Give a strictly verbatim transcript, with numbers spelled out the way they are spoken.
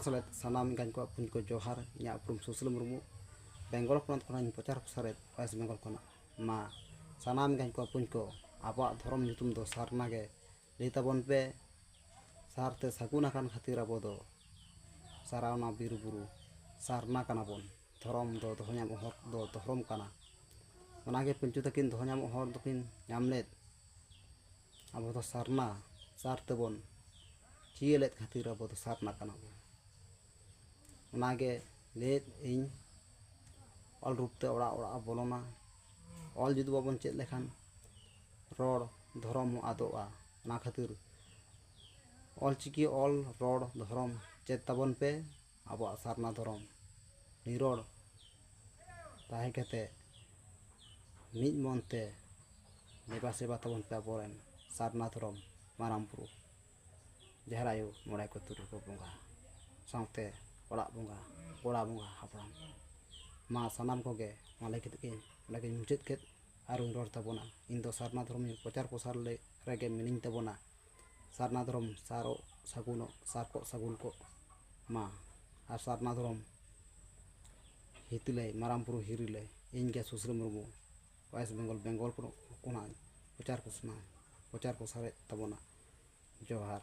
ᱥᱮᱞᱮᱫ ᱥᱟᱱᱟᱢ ᱜᱟᱧ ᱠᱚ ᱟᱹᱯᱩᱧ ᱠᱚ ᱡᱚᱦᱟᱨ᱾ ᱤᱧᱟᱹᱜ ᱩᱯᱨᱩᱢ ᱥᱩᱥᱤᱞ ᱢᱩᱨᱢᱩ, ᱵᱮᱝᱜᱚᱞ ᱯᱚᱱᱚᱛ ᱠᱷᱚᱱᱟᱜ ᱤᱧ ᱯᱨᱚᱪᱟᱨ ᱯᱨᱚᱥᱟᱨᱮᱫ ᱳᱭᱮᱥᱴ ᱵᱮᱝᱜᱚᱞ ᱠᱷᱚᱱᱟᱜ᱾ ᱢᱟ ᱥᱟᱱᱟᱢ ᱜᱟᱧ ᱠᱚ ᱟᱹᱯᱩᱧ ᱠᱚ, ᱟᱵᱚᱣᱟᱜ ᱫᱷᱚᱨᱚᱢ ᱧᱩᱛᱩᱢ ᱫᱚ ᱥᱟᱨᱱᱟ ᱜᱮ ᱞᱟᱹᱭ ᱛᱟᱵᱚᱱ ᱯᱮ᱾ ᱥᱟᱨ ᱛᱮ ᱥᱟᱹᱜᱩᱱ ᱟᱠᱟᱱ ᱠᱷᱟᱹᱛᱤᱨ ᱟᱵᱚ ᱫᱚ ᱥᱟᱨᱟᱣᱱᱟ ᱵᱤᱨ ᱵᱩᱨᱩ ᱥᱟᱨᱱᱟ ᱠᱟᱱᱟ ᱵᱚᱱ᱾ ᱫᱷᱚᱨᱚᱢ ᱫᱚ ᱫᱚᱦᱚ ᱧᱟᱢᱚᱜ ᱦᱚᱨ ᱫᱚ ᱫᱷᱚᱨᱚᱢ ᱠᱟᱱᱟ᱾ ᱚᱱᱟᱜᱮ ᱯᱤᱞᱪᱩ ᱛᱟᱹᱠᱤᱱ ᱫᱚᱦᱚ ᱧᱟᱢᱚᱜ ᱦᱚᱨ ᱫᱚᱠᱤᱱ ᱧᱟᱢ ᱞᱮᱫ᱾ ᱟᱵᱚ ᱫᱚ ᱥᱟᱨᱱᱟ, ᱥᱟᱨ ᱛᱮᱵᱚᱱ ᱪᱤᱭᱟᱹ ᱞᱮᱫ ᱠᱷᱟᱹᱛᱤᱨ ᱟᱵᱚ ᱫᱚ ᱥᱟᱨᱱᱟ ᱠᱟᱱᱟ ᱵᱚᱱ᱾ ᱚᱱᱟᱜᱮ ᱞᱟᱹᱭᱮᱫ ᱤᱧ, ᱚᱞ ᱨᱩᱯ ᱛᱮ ᱚᱲᱟᱜ ᱚᱲᱟᱜ ᱵᱚᱞᱚᱱᱟ᱾ ᱚᱞ ᱡᱩᱫᱤ ᱵᱟᱵᱚᱱ ᱪᱮᱫ ᱞᱮᱠᱷᱟᱱ ᱨᱚᱲ ᱫᱷᱚᱨᱚᱢ ᱦᱚᱸ ᱟᱫᱚᱜᱼᱟ᱾ ᱚᱱᱟ ᱠᱷᱟᱹᱛᱤᱨ ᱚᱞ ᱪᱤᱠᱤ ᱚᱞ ᱨᱚᱲ ᱫᱷᱚᱨᱚᱢ ᱪᱮᱫ ᱛᱟᱵᱚᱱ ᱯᱮ᱾ ᱟᱵᱚᱣᱟᱜ ᱥᱟᱨᱱᱟ ᱫᱷᱚᱨᱚᱢ ᱱᱤᱨᱚᱲ ᱛᱟᱦᱮᱸ ᱠᱟᱛᱮ ᱢᱤᱫ ᱢᱚᱱ ᱛᱮ ᱫᱮᱵᱟ ᱥᱮᱵᱟ ᱛᱟᱵᱚᱱ ᱯᱮ ᱟᱵᱚᱨᱮᱱ ᱥᱟᱨᱱᱟ ᱫᱷᱚᱨᱚᱢ ᱢᱟᱨᱟᱝ ᱵᱩᱨᱩ, ᱡᱟᱦᱮᱨ ᱟᱭᱳ, ᱢᱚᱬᱮ ᱠᱚ ᱛᱩᱨᱩᱭ ᱠᱚ ᱵᱚᱸᱜᱟ, ᱥᱟᱶᱛᱮ ᱚᱲᱟᱜ ᱵᱚᱸᱜᱟ, ᱠᱚᱲᱟ ᱵᱚᱸᱜᱟ, ᱦᱟᱯᱲᱟᱢ᱾ ᱢᱟ ᱥᱟᱱᱟᱢ ᱠᱚᱜᱮ ᱢᱟ ᱞᱟᱹᱭ ᱠᱟᱛᱮ ᱜᱮ ᱚᱸᱰᱮ ᱜᱮᱧ ᱢᱩᱪᱟᱹᱫ ᱠᱮᱫ᱾ ᱟᱨ ᱤᱧ ᱨᱚᱲ ᱛᱟᱵᱚᱱᱟ, ᱤᱧ ᱫᱚ ᱥᱟᱨᱱᱟ ᱫᱷᱚᱨᱚᱢ ᱯᱨᱚᱪᱟᱨ ᱯᱨᱚᱥᱟᱨ ᱞᱮ- ᱨᱮᱜᱮ ᱢᱤᱱᱟᱹᱧ ᱛᱟᱵᱚᱱᱟ᱾ ᱥᱟᱨᱱᱟ ᱫᱷᱚᱨᱚᱢ ᱥᱟᱨᱚᱜ ᱥᱟᱹᱜᱩᱱᱚᱜ, ᱥᱟᱨ ᱠᱚᱜ ᱥᱟᱹᱜᱩᱱ ᱠᱚᱜ ᱢᱟ᱾ ᱟᱨ ᱥᱟᱨᱱᱟ ᱫᱷᱚᱨᱚᱢ ᱦᱤᱛᱤᱞᱟᱹᱭ, ᱢᱟᱨᱟᱝ ᱵᱩᱨᱩ ᱦᱤᱨᱤᱞᱟᱹᱭ, ᱤᱧ ᱜᱮ ᱥᱩᱥᱤᱞ ᱢᱩᱨᱢᱩ, ᱳᱭᱮᱥᱴ ᱵᱮᱝᱜᱚᱞ, ᱵᱮᱝᱜᱚᱞ ᱠᱷᱚᱱᱟᱜ ᱯᱨᱚᱪᱟᱨ ᱠᱚ ᱥᱟᱱᱟ-, ᱯᱨᱚᱪᱟᱨ ᱠᱚ ᱥᱟᱨᱮᱡ ᱛᱟᱵᱚᱱᱟ᱾ ᱡᱚᱦᱟᱨ᱾